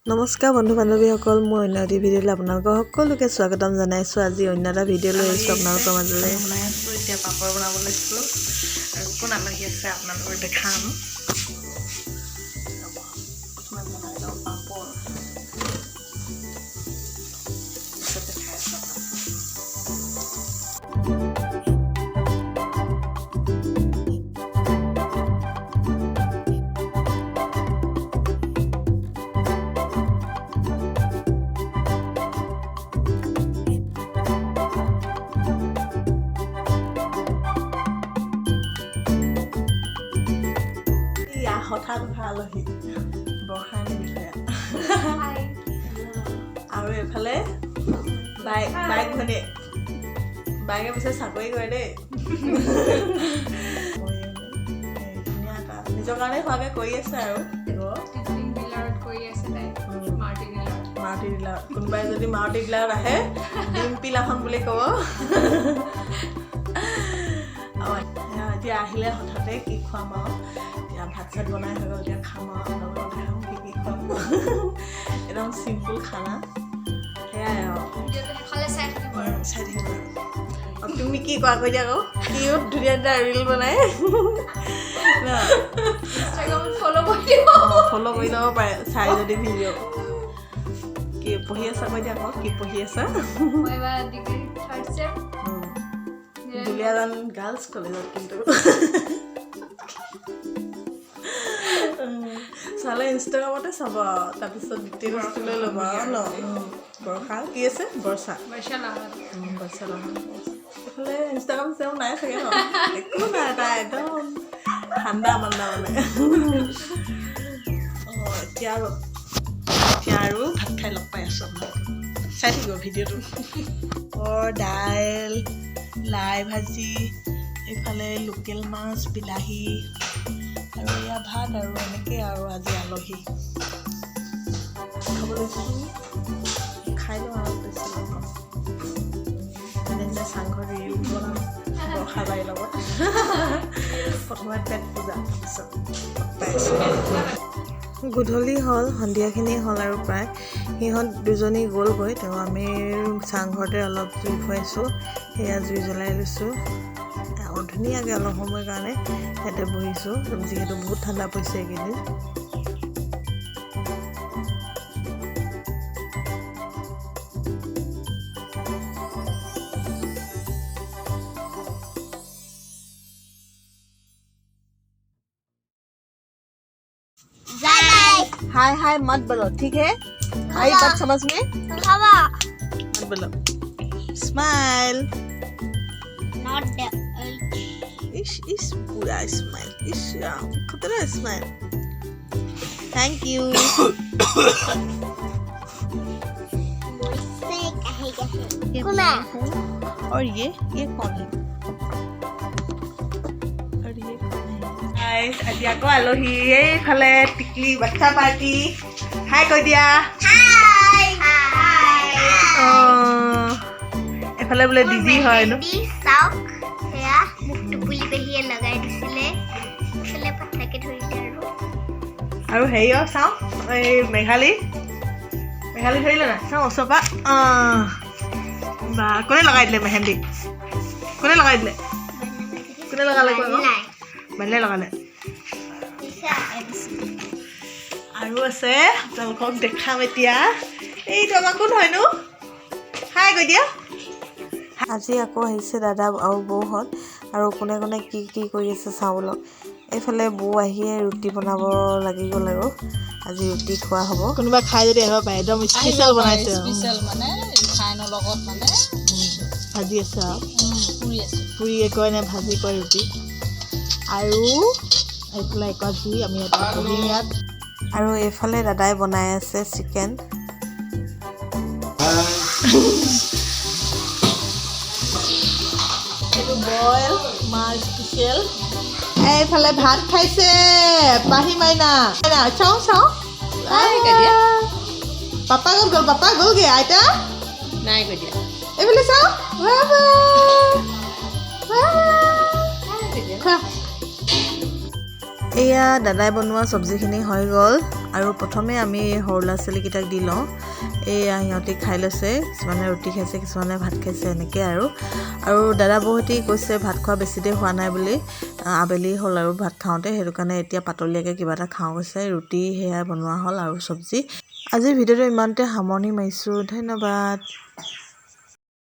নমস্কাৰ বন্ধু বান্ধৱীসকল, মই অন্য এটি ভিডিঅ'লৈ আপোনালোকৰ সকলোকে স্বাগতম জনাইছোঁ। আজি অন্য এটা ভিডিঅ' লৈ আহিছোঁ আপোনালোকৰ মাজলৈ। বনাই আছোঁ এতিয়া, পাপৰ বনাব লৈছোঁ। আৰু কোন আলহী আছে আপোনালোকক দেখাম। ৰ'ব, প্ৰথমে বনাই লওঁ পাপৰ, পিছত দেখাই আছোঁ আপোনালোকক। এয়া হঠাৎ উঠা আলহী বৰ্ষাৰাণী বিষয়া আৰু এইফালে বায়েক, বায়েক ভনীয়েক। বায়েকে পিছে চাকৰি কৰে দেই। ধুনীয়া এটা নিজৰ কাৰণে হোৱাকৈ কৰি আছে আৰু। ডিলাৰত কৰি আছে তাই, মাৰুতি ডিলাৰত। মাৰুতি ডিলাৰত। কোনোবাই যদি মাৰুতি ডিলাৰত আহে, ডিম্পি লাহন বুলি ক'ব। আৰু এতিয়া আহিলে হঠাতে কি খুৱাম? আৰু এতিয়া ভাত চাত বনাই হৈ গ'ল, এতিয়া খাম আৰু আপোনালোকক দেখাম কি কি খুৱাম। একদম চিম্পুল খানা, সেয়াই আৰু। ভিডিঅ'টো শেষলৈ চাই থাকিব আৰু। চাই থাকিব আৰু। আৰু তুমি কি কোৱা, কৈ দিয়া আকৌ। কিউট ধুনীয়া ধুনীয়া ৰিল বনাই ন? ইনষ্টাগ্ৰামত ফ'ল' কৰি দিব। ফ'ল' কৰি ল'ব পাৰে চাই যদি ভিডিঅ'। কি পঢ়ি আছা, কৈ দিয়া আকৌ, কি পঢ়ি আছা? মই এইবাৰ degree third sem. Duliajan girls কলেজত। কিন্তু চালে ইনষ্টাগ্ৰামতে চাব আৰু তাৰপিছত ডিটেইলছটো লৈ ল'ব আৰু ন। বৰ্ষা কি আছে, বৰ্ষা। বৰ্ষা লাহন। বৰ্ষা লাহন। এইফালে ইনষ্টাগ্ৰাম চিষ্টাগ্ৰাম নাই চাগে ন? একো নাই, তাই একদম ঠাণ্ডা মাণ্ডা মানে। অঁ, এতিয়া আৰু ভাত খাই লগ পাই আছোঁ আপোনালোকক। চাই থাকিব ভিডিঅ'টো। দাইল, লাই ভাজি, এইফালে লোকেল মাছ, বিলাহী আৰু এয়া ভাত আৰু এনেকৈ। আৰু আজি আলহী, খাব লৈছোঁ, খাই লওঁ আৰু তাৰপিছত লগ পাম। ধুনীয়া ধুনীয়া চাংঘৰ ৰিল বনাম বৰ্ষা বাৰীৰ লগত। প্ৰথমে পেট পূজা, তাৰপিছত লগ পাই আছোঁ। গধূলি হ'ল, সন্ধিয়াখিনি হ'ল আৰু প্ৰায় সিহঁত দুজনী গ'লগৈ। তেওঁ আমি চাংঘৰতে অলপ জুই ফুৱাইছোঁ। সেয়া জুই জ্বলাই লৈছোঁ আৰু ধুনীয়াকৈ অলপ সময়ৰ কাৰণে ইয়াতে বহিছোঁ, যিহেতু বহুত ঠাণ্ডা পৰিছে এইকেইদিন। हाय हाय मत बोलो, ठीक है? आई बात समझ में? मत बोलो, स्माइल। Not the इश इश, पूरा स्माइल। इश, खतरा स्माइल। Thank you. কোনা? और ये कौन है? और ये कौन है? গাইস, আজি আকৌ আলহী। এইফালে টিকলি বাচ্চা পাৰ্টি। হাই কৈ দিয়া। হাই হাই। অঁ, এফালে বোলে দিদি হয় ন? চাওক, সেয়া মোক টুপুলি পেহীয়ে লগাই দিছিলে। এইফালে পাঠাকে ধৰিলে আৰু। আৰু হেৰি, চাওঁ, এই মেঘালী, মেঘালী ধৰিলে নাই? চাওঁ ওচৰৰ পৰা। অঁ বা, কোনে লগাই দিলে মেহেন্দি? কোনে লগাই দিলে? কোনে লগালে কোৱা আকৌ? নাই। বানিলে লগালে। আৰু আছে, আপোনালোকক দেখাম এতিয়া। এইটো আমাৰ কোন হয়নো? হাই কৈ দিয়া। আজি আকৌ আহিছে দাদা আৰু বৌহঁত। আৰু কোনে কোনে কি কি কৰি আছে চাওঁ ব'লক। এইফালে বৌ আহিয়ে ৰুটি বনাব লাগি গ'ল আৰু আজি ৰুটি খোৱা হ'ব। কোনোবা খাই যদি আহিব পাৰে, একদম স্পেচিয়েল বনাইছে। স্পেচিয়েল মানে ৰিফাইনৰ লগত মানে ভাজি আছে আৰু পুৰি আছে। পুৰিয়ে কয় নে ভাজি কয় ৰুটি। আৰু এইফালে একুৱা জুই, আমি ইয়াত বহিম ইয়াত। আৰু এইফালে দাদাই বনাই আছে চিকেন। এইটো বইল মাছ স্পেচিয়েল। এইফালে ভাত খাইছে পাহি মাইনা। চাওঁ চাওঁ, পাপা গ'ল গ'ল, পাপা গ'লগৈ, আইতা নাই কৈ দিয়া। এইফালে চাওঁ, বাবা খোৱা। এয়া দাদাই বনোৱা চব্জিখিনি হৈ গ'ল। আৰু প্ৰথমে আমি সৰু ল'ৰা ছোৱালীকেইটাক দি লওঁ। এইয়া সিহঁতি খাই লৈছে, কিছুমানে ৰুটি খাইছে, কিছুমানে ভাত খাইছে, এনেকৈ আৰু। আৰু দাদা বৌহঁতি কৈছে ভাত খোৱা বেছি দেৰি হোৱা নাই বুলি, আবেলি হ'ল আৰু ভাত খাওঁতে, সেইটো কাৰণে এতিয়া পাতলীয়াকৈ কিবা এটা খাওঁ কৈছে। ৰুটি সেয়াই বনোৱা হ'ল আৰু চব্জি। আজিৰ ভিডিঅ'টো ইমানতে সামৰণি মাৰিছোঁ। ধন্যবাদ।